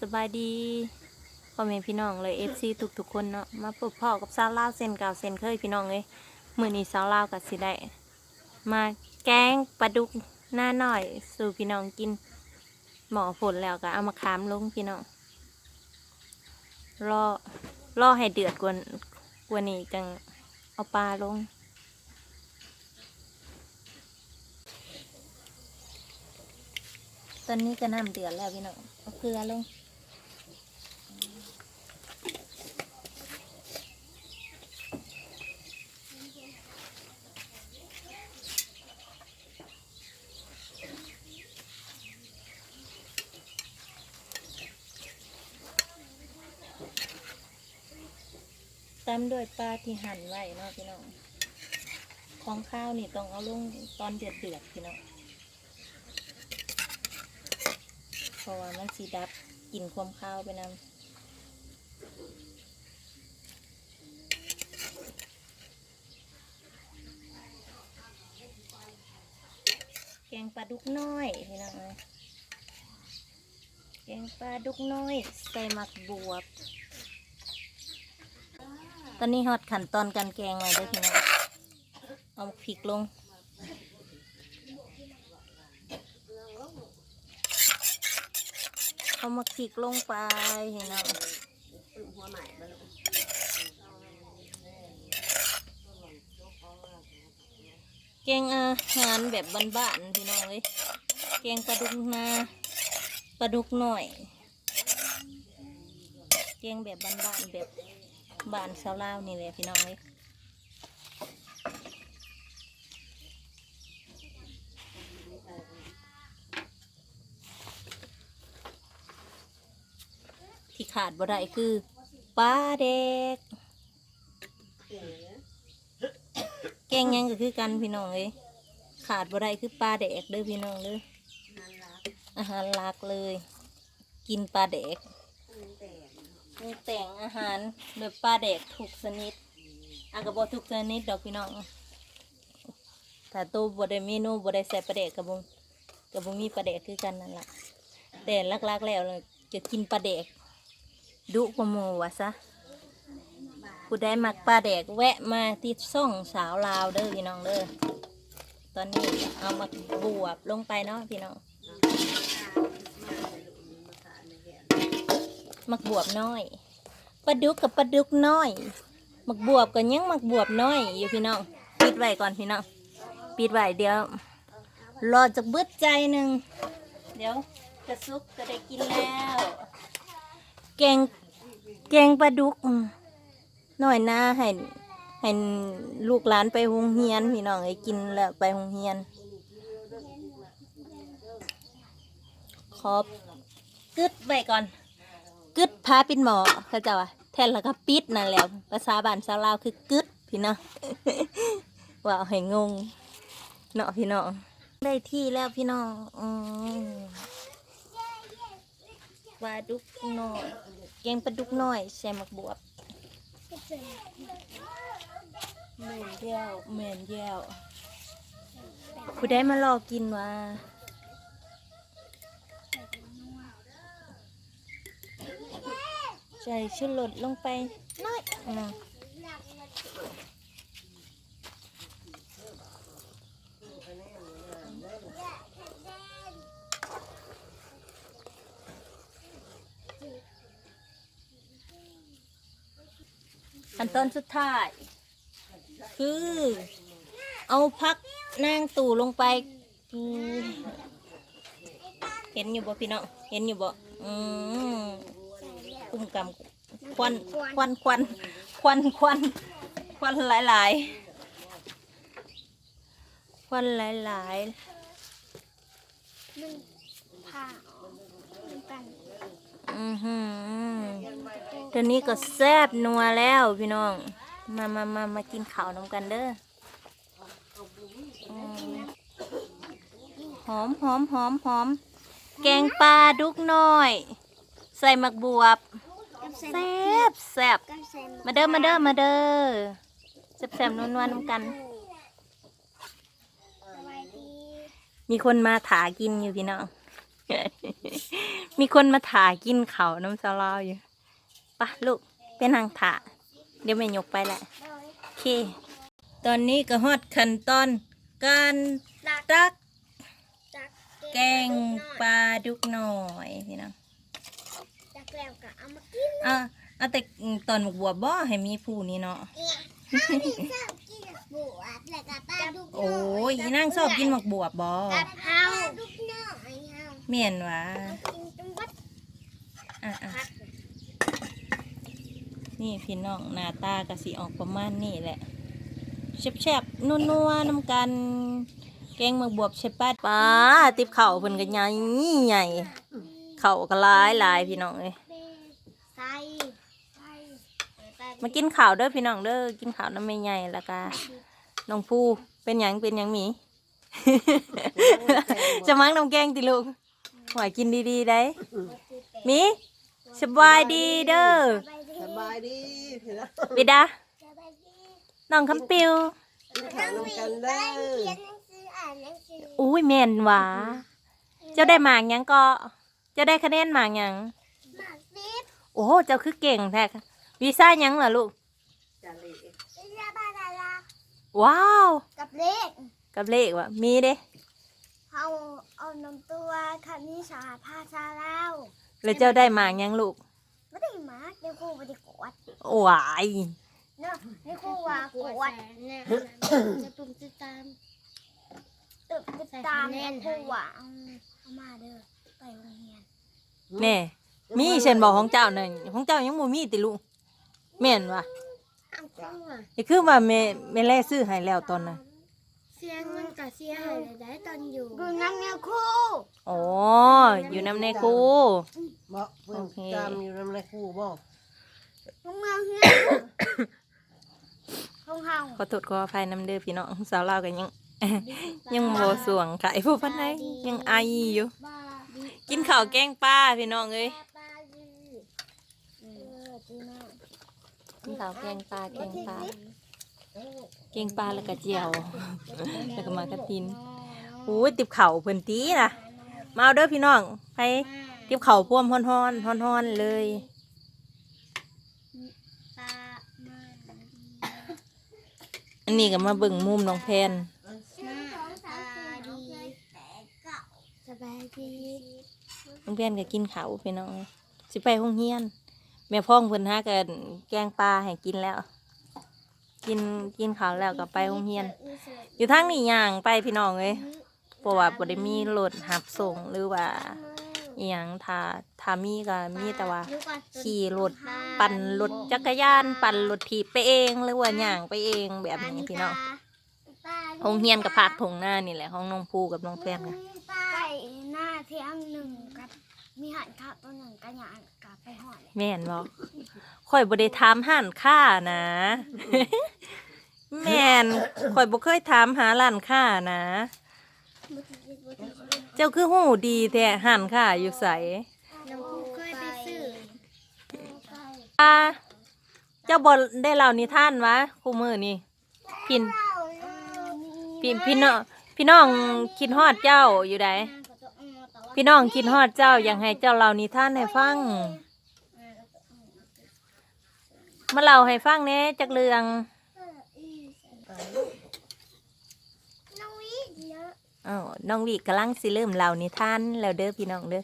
ສະບາຍດີພໍ່ແມ່ພີ່ນ້ອງ ແລະ ເອັຟຊີ ທຸກໆຄົນເນາະ, ມາພົບພໍ້ກັບສາວລາວເຊັ່ນເກົ່າເຊັ່ນເຄີຍພີ່ນ້ອງເອີຍ. ມື້ນີ້ສາວລາວກໍຊິໄດ້ມາແກງປາດຸກໜ້ານ້ອຍສູ່ພີ່ນ້ອງກິນ. ໝໍ້ຝົນແລ້ວກໍເອົາມາຂາມລົງພີ່ນ້ອງ. ລໍ ລໍໃຫ້ເດືອດກວ່າ ກວ່ານີ້ຈັ່ງເອົາປາລົງ. ຕອນນີ້ກໍນ້ຳເດືອດແລ້ວພີ່ນ້ອງ, ເອົາເກືອລົງ. ຕຳດ້ວຍປາທີ່ຫັ່ນໄວ້ເນາະພີ່ນ້ອງ. ຂອງຄາວນີ້ຕ້ອງເອົາລົງຕອນເດືອດໆພີ່ນ້ອງ, ເພາະວ່າມັນຊິດັບກິ່ນຄວາມຄາວໄປນຳ. ແກງປາດຸກນ້ອຍພີ່ນ້ອງເອີຍ, ແກງປາດຸກນ້ອຍໃສ່ໝາກບວບ. ຕອນນີ້ຮອດຂັ້ນຕອນການແກງແລ້ວເດີພີ່ນ້ອງ. ເອົາໝາກພິກລົງ, ເອົາໝາກພິກລົງໄປພີ່ນ້ອງ. ແກງອາຫານແບບບ້ານໆພີ່ນ້ອງເອີຍ, ແກງປາດຸກນາ ປາດຸກນ້ອຍ, ແກງແບບບ້ານໆ ແບບບ້ານຊາວລາວນີ້ແຫຼະພີ່ນ້ອງເອີຍ. ທີ່ຂາດບໍ່ໄດ້ຄືປາແດກ. ແກງຫຍັງກໍຄືກັນພີ່ນ້ອງເອີຍ, ຂາດບໍ່ໄດ້ຄືປາແດກເດີພີ່ນ້ອງເດີ. ອາຫານຫຼັກເລີຍ ກິນປາແດກ, ປຸງແຕ່ງອາຫານໂດຍປາແດກທຸກຊະນິດ. ອາ ກໍບໍ່ທຸກຊະນິດດອກພີ່ນ້ອງ, ຖ້າໂຕບໍ່ໄດ້ເມນູບໍ່ໄດ້ໃສ່ປາແດກກໍບໍ່ ກໍບໍ່ມີປາແດກຄືກັນນັ້ນລະ. ແຕ່ຫຼັກໆແລ້ວຈະກິນປາແດກດຸກວ່າໝູ່ວ່າຊະ. ຜູ້ໃດມັກປາແດກແວະມາທີ່ຊ່ອງສາວລາວເດີພີ່ນ້ອງເດີ. ຕອນນີ້ເອົາໝາກບວບລົງໄປເນາະພີ່ນ້ອງ, ໝາກບວບນ້ອຍ. ປາດຸກກັບປາດຸກນ້ອຍ, ໝາກບວບກໍຍັງໝາກບວບນ້ອຍຢູ່ພີ່ນ້ອງ. ປິດໄວ້ກ່ອນພີ່ນ້ອງ, ປິດໄວ້ ດຽວລໍຈັກບຶດໃຈໜຶ່ງ, ດຽວກະສຸກກະໄດ້ກິນແລ້ວ. ແກງ ແກງປາດຸກ ອືມ ນ້ອຍນາ ໃຫ້ ໃຫ້ລູກຫຼານໄປໂຮງຮຽນພີ່ນ້ອງເອີຍ, ກິນແລ້ວໄປໂຮງຮຽນ. ຂໍ ກຶດໄວ້ກ່ອນ, ກຶດຝາປິດໝໍ້ ເຂົາເຈົ້າວ່າ, ແທນລະກະປິດນັ້ນແຫຼະ, ພາສາບ້ານຊາວລາວຄືກຶດພີ່ນ້ອງ, ເວົ້າໃຫ້ງົງເນາະພີ່ນ້ອງ. ໄດ້ທີ່ແລ້ວພີ່ນ້ອງ, ອືມ ປາດຸກນ້ອຍ, ແກງປາດຸກນ້ອຍໃສ່ໝາກບວບ. ແມ່ນແລ້ວ ແມ່ນແລ້ວ, ຜູ້ໃດມາລໍກິນຫວາ? ໃສ່ຊູລົດລົງໄປໜ້ອຍ ອືມ. ຂັ້ນຕອນສຸດທ້າຍ ຄືເອົາຜັກນາງຕູ້ລົງໄປ. ອືມ ເຫັນຢູ່ບໍ່ພີ່ນ້ອງ? ເຫັນຢູ່ບໍ່? ອືມ ກຸ້ມກຳ ຄວັນ ຄວັນ ຄວັນ ຄວັນ ຄວັນ ຄວັນຫຼາຍໆ ຄວັນຫຼາຍໆ. ມັນຜ່າອອກນຳກັນ. ອືຫື ຕົວນີ້ກໍແຊບນົວແລ້ວພີ່ນ້ອງ. ມາ ມາ ມາ ມາກິນເຂົ້ານຳກັນເດີ. ອືມ ຫອມ ຫອມ ຫອມ ຫອມ. ແກງປາດຸກນ້ອຍ ໃສ່ໝາກບວບ ກັບໃສ່ ແຊບ ແຊບ. ກັບໃສ່ໝາກ ມາເດີ ມາເດີ ມາເດີ. ແຊບໆ ນົວໆ ນຳກັນ. ສະບາຍດີ. ມີຄົນມາຖ້າກິນຢູ່ພີ່ນ້ອງ. ມີຄົນມາຖ້າກິນເຂົ້ານຳສາວລາວຢູ່. ປະລູກ ໄປນັ່ງຖ້າ ດຽວແມ່ຍົກໄປແຫຼະ. ໂອເຄ ຕອນນີ້ກໍຮອດຂັ້ນຕອນການຕັກ ຕັກ ແກງປາດຸກນ້ອຍ ພີ່ນ້ອງ. ຕັກແລ້ວກໍເອົາມາກິນ. ເອົາ ເອົາແຕ່ຕອນໝາກບວບບໍ່ ໃຫ້ມີຜູ້ນີ້ເນາະ. ເຮົານີ້ຊອບກິນໝາກບວບ ແລ້ວກໍປາດຸກນ້ອຍ. ໂອ້ຍ ອີນາງຊອບກິນໝາກບວບບໍ່? ກັບເຮົາ ປາດຸກນ້ອຍເຮົາ. ແມ່ນຫວາ? ເຮົາກິນຈົນເບິດ. ອ່ະໆ ນີ້ພີ່ນ້ອງ ໜ້າຕາກໍຊິອອກປະມານນີ້ແຫຼະ ແຊບໆ ນົວໆ ນຳກັນ ແກງໝາກບວບໃສ່ປາ. ປາ ຕິບເຂົ້າເພິ່ນກໍໃຫຍ່ໆ ເຂົ້າກໍຫຼາຍໆ ພີ່ນ້ອງເອີຍ. ໃສ່ ມາກິນເຂົ້າເດີພີ່ນ້ອງເດີ ກິນເຂົ້ານຳແມ່ໃຫຍ່ ແລ້ວກະນ້ອງພູ. ເປັນຫຍັງ ເປັນຫຍັງໝີ? ສະໝັກນ້ຳແກງຕິລູກ? ຫວາຍ ກິນດີໆ ໄດ໋. ມີ ສະບາຍດີເດີ. ສະບາຍດີພີ່ນ້ອງ. ເວດາ ນ້ອງຄຳປິວ ກິນຂ້າວນຳກັນເດີ. ອຸ້ຍ ແມ່ນຫວາ? ເຈົ້າໄດ້ໝາກຫຍັງເກາະ? ເຈົ້າໄດ້ຄະແນນໝາກຫຍັງ? ໝາກສິບ. ໂອ້ ເຈົ້າຄືເກັ່ງແທ້. ວິຊາຫຍັງລະລູກ? ຈາເລກ. ວິຊາພາສາລາວ. ວ້າວ ກັບເລກ. ກັບເລກຫວາ? ມີເດ້ ເຮົາເອົານຳຕົວຄະນິດສາດພາສາລາວ. ແລ້ວເຈົ້າໄດ້ໝາກຫຍັງລູກ? ບໍ່ໄດ້ໝາກ ແຕ່ຄູບໍ່ໄດ້ກວດ. ໂອ້ຍ ເນາະ ແມ່ຄູວ່າກວດ. ແມ່ ຈະປຸ່ມຕິດຕາມ ເອີ ຕິດຕາມ ໃສ່ຄະແນນ ແມ່ຄູວ່າ ເອົາ ເອົາມາເດີ ໄປໂຮງຮຽນ. ແນ່ ມີຊັ້ນບໍ່ຂອງເຈົ້ານະ? ຂອງເຈົ້າຍັງບໍ່ມີຕິລູກ? ແມ່ນຫວາ? ເອົາຄືວ່າ ນີ້ຄືວ່າແມ່ ແມ່ແລຊື້ໃຫ້ແລ້ວຕອນນັ້ນ. ເສຍເງິນກະເສຍໃຫ້ໄດ້ຕອນຢູ່ ຢູ່ນຳແມ່ຄູ. ອໍ ຢູ່ນຳແມ່ຄູ. ບໍ່ ເພິ່ນ ໂອເຄ ຕາມຢູ່ນຳແມ່ຄູບໍ່? ໂຮງຮຽນຂອງເຮົາ. ຂໍໂທດຂໍອະໄພນຳເດີພີ່ນ້ອງ ສາວລາວກໍຍັງ ຍັງບໍ່ສວງໄຂ້ພໍປານໃດ ຍັງໄອຢູ່. ກິນເຂົ້າແກງປາພີ່ນ້ອງເອີຍ. ກິນເຂົ້າແກງປາ ແກງປາ ແກງປາ ແລ້ວກະແຈ່ວ ແລ້ວກະໝາກກະທິນ. ໂອ້ຍ ຕິບເຂົ້າເພິ່ນຕິນະ. ມາເດີພີ່ນ້ອງ ໄປຕິບເຂົ້າພວມຮ້ອນໆ ຮ້ອນໆ ເລີຍ. ອັນນີ້ກໍມາເບິ່ງມຸມນ້ອງແພນ. ສະບາຍດີ ສະບາຍດີ. ນ້ອງແພນກໍກິນເຂົ້າພີ່ນ້ອງ ຊິໄປໂຮງຮຽນ. ແມ່ພອງເພິ່ນຫາກັນແກງປາໃຫ້ກິນແລ້ວ ກິນ ກິນເຂົ້າແລ້ວກໍໄປໂຮງຮຽນ. ຢູ່ທາງນີ້ຍ່າງໄປພີ່ນ້ອງເອີຍ ເພາະວ່າບໍ່ໄດ້ມີລົດຮັບສົ່ງ ຫຼືວ່າອີ່ຫຍັງ. ຖ້າ ຖ້າມີກໍມີແຕ່ວ່າຂີ່ລົດ ປັ່ນລົດຈັກກະຍານ ປັ່ນລົດຖີບໄປເອງ ຫຼືວ່າຍ່າງໄປເອງແບບນີ້ພີ່ນ້ອງ. ໂຮງຮຽນກໍພາກທົ່ງນານີ້ແຫຼະ ຂອງນ້ອງພູກັບນ້ອງແພນ. ໃກ້ນາທຽງໜຶ່ງກັບມີຮ້ານຄ້າຕົວໜຶ່ງ ກໍຍ່າງກັບໄປຮອດ. ແມ່ນບໍ່? ຂ້ອຍບໍ່ໄດ້ຖາມຮ້ານຄ້ານະ. ແມ່ນ ຂ້ອຍບໍ່ເຄີຍຖາມຫາຮ້ານຄ້ານະ. ເຈົ້າຄືຮູ້ດີແທ້? ຮ້ານຄ້າຢູ່ໃສ? ນ້ອງພູເຄີຍໄປຊື້. ອ່າ ເຈົ້າບໍ່ໄດ້ເລົ່ານິທານຫວາ ຄູ່ມື້ນີ້? ພີ່ ພີ່ ພີ່ນ້ອງ ພີ່ນ້ອງຄິດຮອດເຈົ້າຢູ່ໃດ໋. ພີ່ນ້ອງຄິດຮອດເຈົ້າ ຢາກໃຫ້ເຈົ້າເລົ່ານິທານໃຫ້ຟັງ. ມາເລົ່າໃຫ້ຟັງແດ່ຈັກເລື່ອງ. ນ້ອງວິເນາະ. ອ້າວ ນ້ອງວິກຳລັງຊິເລີ່ມເລົ່ານິທານແລ້ວເດີພີ່ນ້ອງເດີ.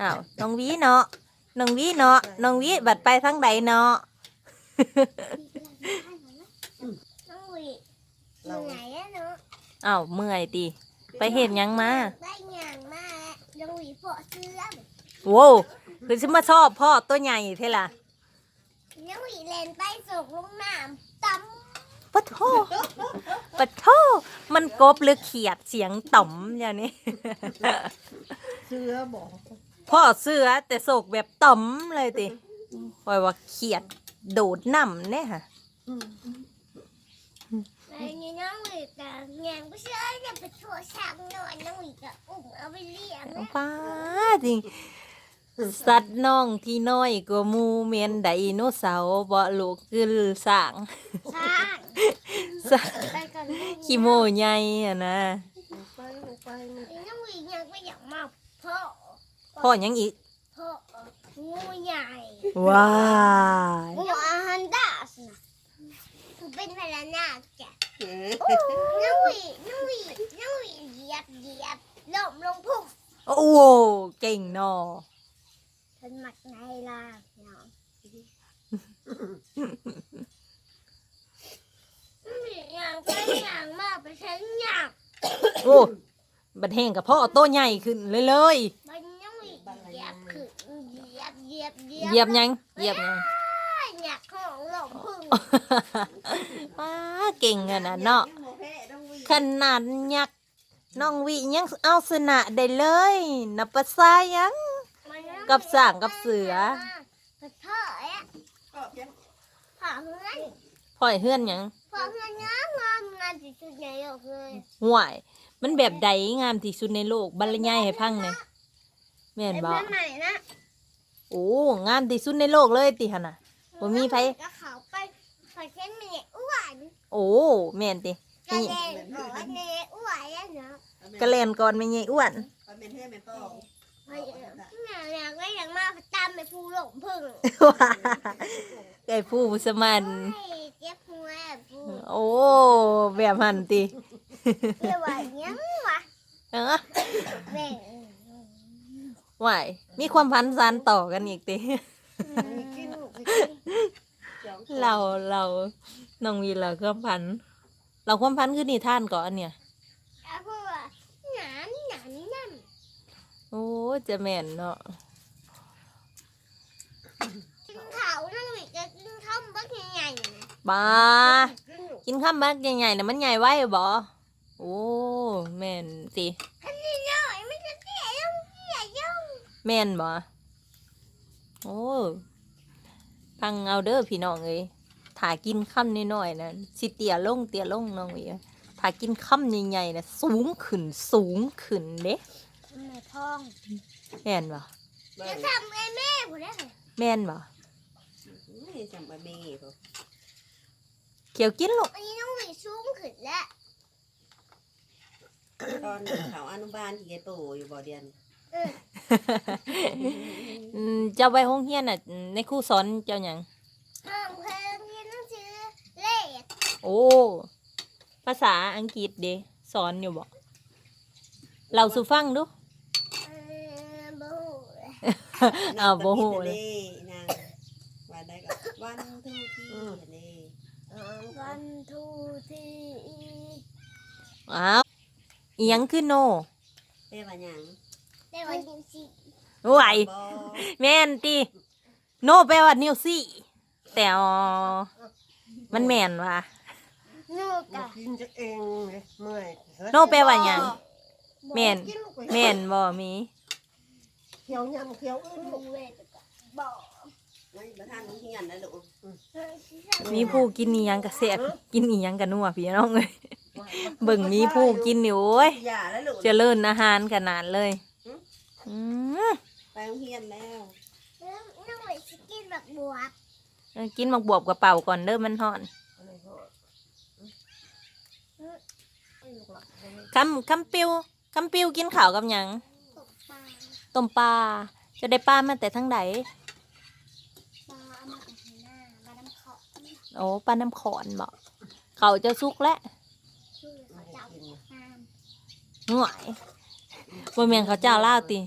ອ້າວ ນ້ອງວິເນາະ ນ້ອງວິເນາະ ນ້ອງວິບັດໄປທາງໃດເນາະ? ນ້ອງວິ ເມື່ອຍແລ້ວເນາະ. ອ້າວ ເມື່ອຍຕິ? ໄປເຮັດຫຍັງມາ? ໄປຫຍັງມາ? ນ້ອງວິເພາະເສືອ. ໂວ້ ຄືຊິມາຊອບເພາະຕົວໃຫຍ່ແທ້ລະ? ນ້ອງວິແລ່ນໄປຕົກລົງນ້ຳ ຕຳ. ປະໂທ ປະໂທ ມັນກົບຫຼືຂຽດ ສຽງຕຳຢ່າງນີ້. ເສືອບໍ? ພໍ້ເສືອ ແຕ່ໂສກແບບຕຳເລີຍຕິ? ຂ້ອຍວ່າຂຽດໂດດນ້ຳແດ່ຫະ. ອືມ ແລ້ວນີ້ນ້ອງວິກະຍ່າງໄປເຊື່ອ ໄປໂທດສັ່ງນອນ ນ້ອງວິກະອຸ້ມເອົາໄປລ້ຽງ. ປ້າຕິ ສັດນ້ອງທີ່ນ້ອຍກວ່າໝູ່ແມ່ນໄດໂນເສົາບໍ? ລູກຄືຊ້າງ ຊ້າງ ຊ້າງ ໄປກ່ອນ ຂີ້ໂມ້ໃຫຍ່ຫັ້ນນະ. ໄປ ໄປ ໄປ ນ້ອງ ກໍຢາກມາເພາະ ເພາະຫຍັງອີກ? ເພາະງູໃຫຍ່. ວ້າຍ ງູອາຮັນດາສນະ ຄືເປັນພະຍານາກແກະ. ໂອ້ ນ້ອງຫວີ ນ້ອງຫວີ ນ້ອງຫວີຢຽບ ຢຽບ ລົ້ມລົງພຸ້ນ. ໂອ້ ເກັ່ງເນາະ. ເພິ່ນມັກໄດ້ລາເນາະ. ມັນຍ່າງໄປຍ່າງມາໄປໃສຍ່າງ. ໂອ້ ບັດແຮງກໍເພາະໂຕໃຫຍ່ຂຶ້ນເລີຍໆ. ມັນຍັງຢຽບຂຶ້ນ ຢຽບ ຢຽບ ຢຽບ ຢຽບຫຍັງ? ຢຽບຫຍັງ? ຍາກຂອງຫຼອກເພິ່ນ. ປ້າ ເກັ່ງຂະໜາດເນາະ. ຂະໜາດຍັກ ນ້ອງຫວີຍັງເອົາຊະນະໄດ້ເລີຍ ນັບປະສາຫຍັງກັບຊ້າງກັບເສືອ. ເພາະເຮືອນ ເພາະເຮືອນຫຍັງ? ເພາະເຮືອນງາມ ງາມທີ່ສຸດໃນໂລກເລີຍ. ຫ້ວຍ ມັນແບບໃດງາມທີ່ສຸດໃນໂລກ? ບັນລະຍາຍໃຫ້ຟັງແດ່. ແມ່ນບໍ່? ໂອ້ ງາມທີ່ສຸດໃນໂລກເລີຍຕິຫັ້ນນະ. ບໍ່ມີໃຜ ກໍເຂົ້າໄປ ໄປເຫັນແມ່ໃຫຍ່ອ້ວນ. ໂອ້ ແມ່ນຕິ? ກະແລ່ນກ່ອນແມ່ໃຫຍ່ອ້ວນແລ້ວເນາະ. ກະແລ່ນກ່ອນແມ່ໃຫຍ່ອ້ວນ. ໄປແມ່ນເຮືອນແມ່ປອງ. ຢາກໄດ້ຫຍັງມາຕຳແມ່ຜູ້ລົມເພິ່ງ. ເອື້ອຍຜູ້ສະໝັນ. ໂອ້ຍ ເຈັບຫົວ. ໂອ້ ແບບຫັ້ນຕິ? ເອີ້ນວ່າຫຍັງວະ? ເອີ ແມ່ນ. ຫວາຍ ມີຄວາມຝັນສານຕໍ່ກັນອີກຕິ? ອືມ ເລົ່າ ເລົ່າ ນ້ອງຫວີເລົ່າຄວາມຝັນ ເລົ່າຄວາມຝັນຄືນິທານເກາະອັນເນີ້ຍ. ເອົາ ເພາະວ່າ ໂອ້ຍ ຈະແມ່ນເນາະ. ກິນເຂົ້າ ນ້ອງຫວີກໍກິນຄຳບັກໃຫຍ່ໆ. ບ້າ ກິນຄຳບັກໃຫຍ່ໆນະ ມັນໃຫຍ່ໄວບໍ? ໂອ້ ແມ່ນຕິ? ຄັນນ້ອຍໆມັນຈະເຕ້ຍລົງ ເຕ້ຍລົງ. ແມ່ນບໍ່? ໂອ້ ຟັງເອົາເດີພີ່ນ້ອງເອີຍ ຖ້າກິນຄຳນ້ອຍໆນະ ຊິເຕ້ຍລົງ ເຕ້ຍລົງ ນ້ອງເອີຍ. ຖ້າກິນຄຳໃຫຍ່ໆນະ ສູງຂຶ້ນ ສູງຂຶ້ນເດ້. ແມ່ນບໍ່? ຈະທຳເອື້ອຍແມ່ພຸ້ນແຫຼະ. ແມ່ນບໍ່? ໂອ້ຍ ຈຳເອື້ອຍແມ່ພຸ້ນ. ຂຽວກິນລູກ. ອັນນີ້ນ້ອງຫວີສູງຂຶ້ນແລ້ວ. ຕອນເຂົ້າອະນຸບານທີ່ໄດ້ໂຕຢູ່ບໍ່ດຽນ? ເອີ ອືມ ເຈົ້າໄປໂຮງຮຽນນະ ນາຍຄູສອນເຈົ້າຫຍັງ? ເອີ ໂຮງຮຽນໜັງສືເລກ. ໂອ້ ພາສາອັງກິດເດ ສອນຢູ່ບໍ່? ເລົ່າສູ່ຟັງດູ. ເອີ ບໍ່ຮູ້. ອ້າວ ບໍ່ຮູ້ເລີຍ. ນາງວ່າໄດ້ກໍ ວັນ ທູ ທີ ເດ້. ວັນ ທູ ທີ. ອ້າວ ອີ່ຫຍັງຄືໂນ? ແປວ່າຫຍັງ? ແປວ່ານິ້ວຊີ້. ໂອ້ຍ ບໍ່ ແມ່ນຕິ? ໂນແປວ່ານິ້ວຊີ້ ແຕ່ ມັນແມ່ນຫວາ? ໂນກະກິນຈັກເອງເດ້ ເມື່ອຍ. ໂນແປວ່າຫຍັງ? ບໍ່ ແມ່ນ ບໍ່ ແມ່ນບໍ່ມີ? ຂຽວຫຍ້ຳຂຽວອື່ນລູກ. ບໍ່ ມັນບໍ່ທັນໂຮງຮຽນນະລູກ. ມີຜູ້ກິນອີ່ຫຍັງກະແຊບ ກິນອີ່ຫຍັງກະນົວ ພີ່ນ້ອງເອີຍ. ເບິ່ງມີຜູ້ກິນນີ້ ໂອ້ຍ ຢ່າລະລູກ ຈະເລີນອາຫານຂະໜາດເລີຍ. ອືມ ໄປໂຮງຮຽນແລ້ວ. ນ້ອງເອີຍ ຊິກິນໝາກບວບ. ເອີ ກິນໝາກບວບກະເປົ່າກ່ອນເດີ ມັນຮ້ອນ. ຄຳ ຄຳປິວ ຄຳປິວກິນເຂົ້າກັບຫຍັງ? ຕົ້ມປາ ຕົ້ມປາ. ເຈົ້າໄດ້ປາມາແຕ່ທາງໃດ? ປາເອົາມາແຕ່ໄຮ່ນາ ປານ້ຳຂອນ. ໂອ້ ປານ້ຳຂອນບໍ? ເຂົ້າເຈົ້າສຸກແລ້ວ. ສຸກແລ້ວເຂົາເຈົ້າກິນ. ໂອ້ຍ ບໍ່ແມ່ນເຂົາເຈົ້າລາວຕິ?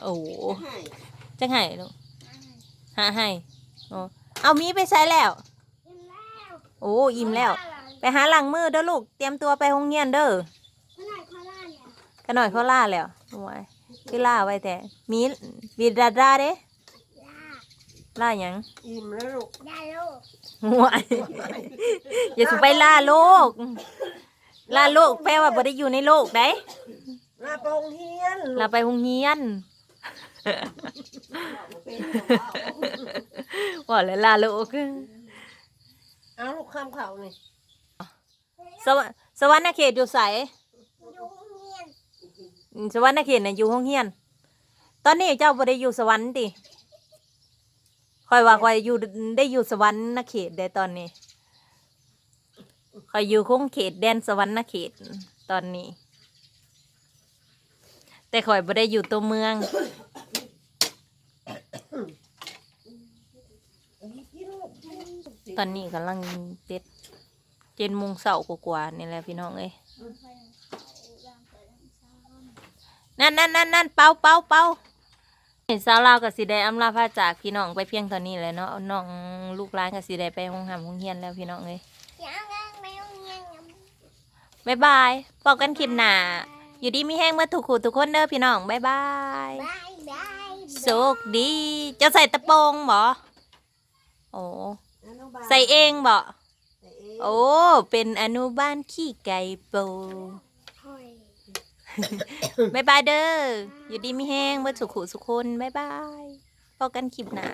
ໂອ້ ຈັກໄຮ່ລູກ? ຫ້າໄຮ່. ໂອ້ ເອົາ ໝີໄປໃສແລ້ວ? ໂອ້ ອີ່ມແລ້ວ ໄປຫາລ້າງມືເດີລູກ ຕຽມຕົວໄປໂຮງຮຽນເດີ. ຂະນ້ອຍຂໍລາແລ້ວ ຂະນ້ອຍຂໍລາແລ້ວ. ໂອ້ຍ ຄືລາໄວແທ້. ໝີ ໝີດາດາເດ້? ລາຫຍັງ? ອີ່ມແລ້ວລູກ. ໂອ້ຍ ຢ່າສູ່ໄປລາໂລກ ລາໂລກແປວ່າບໍ່ໄດ້ຢູ່ໃນໂລກໃດ. ລາໄປໂຮງຮຽນ ລາໄປໂຮງຮຽນ. ເວົ້າແລ້ວລາໂລກ. ເອົາລູກຄຳເຂົ້ານີ້ ສະຫວັນ ສະຫວັນນະເຂດຢູ່ໃສ? ຢູ່ໂຮງຮຽນ. ອືມ ສະຫວັນນະເຂດນະຢູ່ໂຮງຮຽນ. ຕອນນີ້ເຈົ້າບໍ່ໄດ້ຢູ່ສະຫວັນຕິ? ຂ້ອຍວ່າຂ້ອຍຢູ່ ໄດ້ຢູ່ສະຫວັນນະເຂດເດ້ຕອນນີ້. ຂ້ອຍຢູ່ຂົງເຂດແດນສະຫວັນນະເຂດຕອນນີ້. ຕ່ຂ້ອຍບໍ່ໄດ້ຢູ່ຕົວເມືອງ. ຕອນນີ້ກຳລັງເຈັດ ເຈັດໂມງເຊົ້າກວ່າໆນີ້ແຫຼະພີ່ນ້ອງເອີຍ. ນັ້ນໆໆໆ ເປົ່າໆໆ ນີ້ສາວລາວກໍຊິໄດ້ອຳລາພາຈາກພີ່ນ້ອງໄປພຽງເທົ່ານີ້ແຫຼະເນາະ. ນ້ອງລູກຫຼານກໍຊິໄດ້ໄປໂຮງຮ່ຳໂຮງຮຽນແລ້ວພີ່ນ້ອງເອີຍ. ບາຍບາຍ ພໍ້ກັນຄລິບໜ້າ. ຢູ່ດີມີແຮງເບິດທຸກຜູ້ທຸກຄົນເດີພີ່ນ້ອງ. ບາຍບາຍ. ໂຊກດີ. ເຈົ້າໃສ່ຕະໂປງບໍ? ໂອ້ ອະນຸບານ ໃສ່ເອງບໍ? ໂອ້ ເປັນອະນຸບານຂີ້ໄກ່ໂປງ. ບາຍບາຍເດີ. ຢູ່ດີມີແຮງເບິດສຸຂູສຸຄົນ. ບາຍບາຍ. ພໍ້ກັນຄລິບໜ້າ.